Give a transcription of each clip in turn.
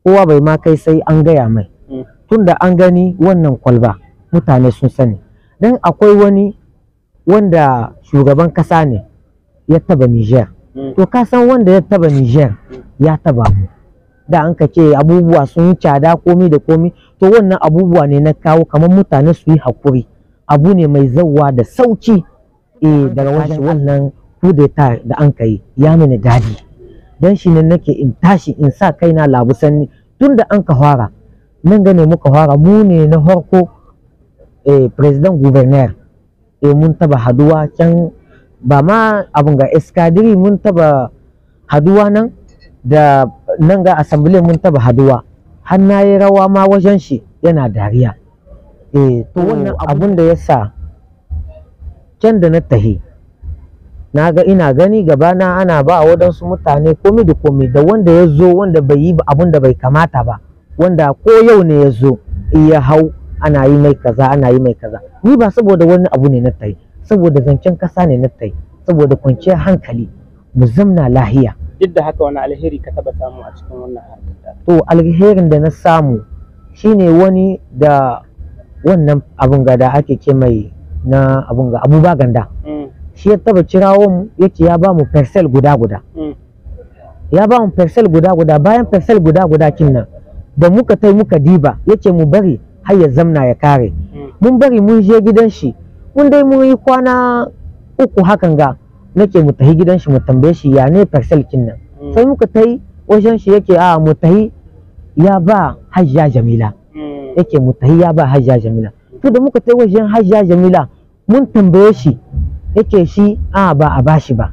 Kowa bai ma kai sai an gaya mai. Tunda an gani wannan kwalba, mutane sun sani. Dan akwai wani wanda shugaban kasa ne ya taba Niger. To, ka san wanda ya taba Niger ya taba mu. Da an ka ce abubuwa sun yi cada, komi da komi, to wannan abubuwa ne na kawo kamar mutane su yi hakuri. Abu ne mai zauwa da sauki daga wajen wannan kudeta da an kai, ya mini dadi. Dan shi ne nake in tashi in sa kaina labu sanni. Tun da an ka fara nan gane muka fara, mu ne na farko président gouverneur. Mun taba haduwa can, ba ma abun ga escadrille, mun taba haduwa nan da nan ga assemblée, mun taba haduwa, har na yi rawa ma wajen shi, yana dariya. To, wannan abun da ya sa can da na tahi, na ga ina gani gabana ana ba waɗansu mutane komi da komi, da wanda ya zo, wanda bai yi abun da bai kamata ba, wanda ko yau ne ya zo ya hau, ana yi mai kaza, ana yi mai kaza. Ni ba saboda wani abu ne na tahi, saboda zancen kasa ne na tahi, saboda kwanciyar hankali, mu zamna lahiya. Duk da haka, wani alheri ka taba samu a cikin wannan harkar? To, alherin da na samu shine wani da wannan abun ga da ake ce mai na abun ga Abuba Ganda, shi ya taba kirawo mu, yace ya ba mu parcelle guda guda. Ya ba mu parcelle guda guda. Bayan parcelle guda guda kin nan da muka tai muka diba, yace mu bari har ya zamna ya kare. Mun bari, mun je gidan shi, mun dai mun yi kwana 3 hakan ga, nake mu tahi gidan shi mu tambaye shi ya ne parcelle kin nan. Sai muka tai wajen shi, yake a mu tahi, ya ba Hajja Jamila. Yake mu tahi, ya ba Hajja Jamila. To, da muka tai wajen Hajja Jamila, mun tambaye shi, yake shi a ba a bashi ba,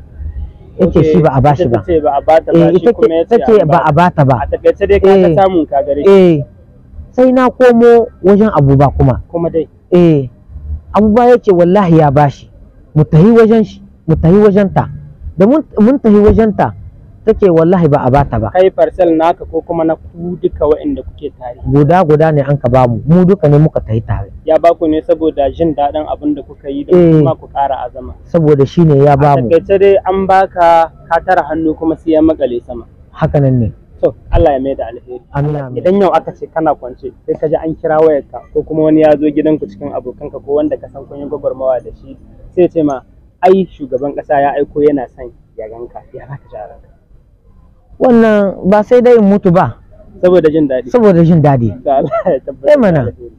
yake shi ba a bashi ba. Ita ce ba a bata ba, shi ita kuma ya ce ce ba a bata ba. A takaice dai ka ga samun ka gare shi. Eh, sai na komo wajen Abuba kuma. Kuma dai. Eh, Abuba ya ce wallahi ya bashi, mu tahi wajen shi, mu tahi wajen ta. Da mun tahi wajen ta, take wallahi ba a bata ba. Kai parcelle naka ko kuma na ku duka waɗanda kuke tare? Guda guda ne an ka bamu, mu duka ne muka tahi tare. Ya baku ne saboda jin daɗin abin da kuka yi da kuma ku ƙara azama. Saboda shi ne ya A bamu. takaice dai an baka, ka tara hannu kuma sai ya makale sama. Haka nan ne. To, Allah ya mai da alheri. Amin, amin. Idan yau aka ce kana kwance sai ka ji an kira wayarka, ko kuma wani ya zo gidanku cikin abokanka ko wanda ka san kun yi gwagwarmawa da shi, sai ya ce ma ai shugaban ƙasa ya aiko yana son ya ganka, ya za ka ji a ranka? Wannan ba sai dai in mutu ba. Saboda jin daɗi. Saboda jin daɗi. To, Allah ya tabbatar Eh da mana. alheri.